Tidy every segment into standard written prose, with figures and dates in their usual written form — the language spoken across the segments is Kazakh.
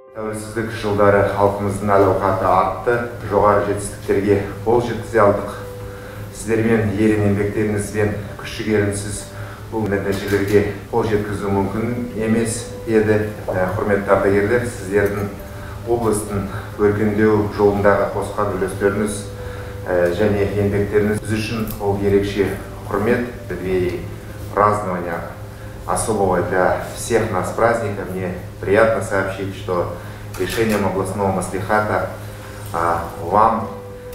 Тәуелсіздік жылдары халқымыздың әл-ауқаты артты, жоғары жетістіктерге қол жеткізе алдық. Сіздермен ерен еңбектеріңізбен күш-жігеріңізсіз бұл нәтижелерге қол жеткізу мүмкін емес еді. Құрметті ардагерлер, сіздердің облыстың өркендеу жолындағы қосқан үлестеріңіз және еңбектеріңіз біз үшін ол ерекше құрмет. В преддверии празднования особого для всех нас праздника мне приятно сообщить, что решением областного маслихата вам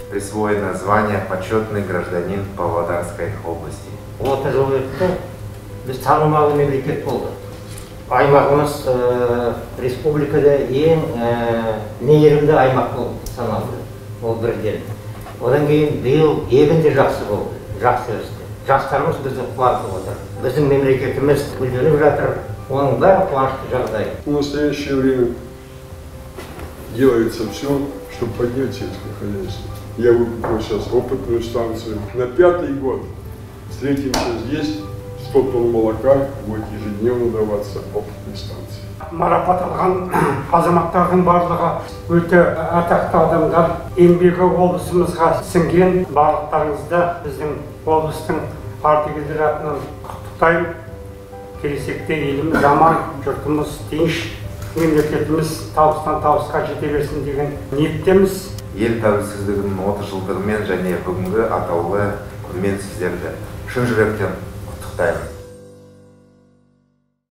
присвоено звание «Почетный гражданин Павлодарской области». 30 жыл өтті, біз танымалы мемлекет болдық. Аймағымыз республикада ең мейірімді аймақ болып саналды. Ол бірден. Одан кейін биыл егін де жақсы болды, жақсы өсті. Жастарымыз бізді қуантып отыр. Біздің мемлекетіміз гүлденіп жатыр. Оның бәрі қуанышты жағдай. В настоящее время делается все, чтобы поднять сельское хозяйство. Я выкупил сейчас опытную станцию. На пятый год встретимся здесь, 100 тонн молока будет ежедневно даваться опытной станции. Марапат алған азаматтардың барлығы өте атақты адамдар, еңбегі облысымызға сіңген. Барлықтарыңызды біздің облыстың ардагерлері атынан құттықтаймын. Келешекте еліміз аман, жұртымыз тыныш, мемлекетіміз табыстан табысқа жете берсін деген ниеттеміз. Ел тәуелсіздігінің 30 жылдығымен және бүгінгі атаулы күнмен сіздерді шын жүректен құттықтаймын.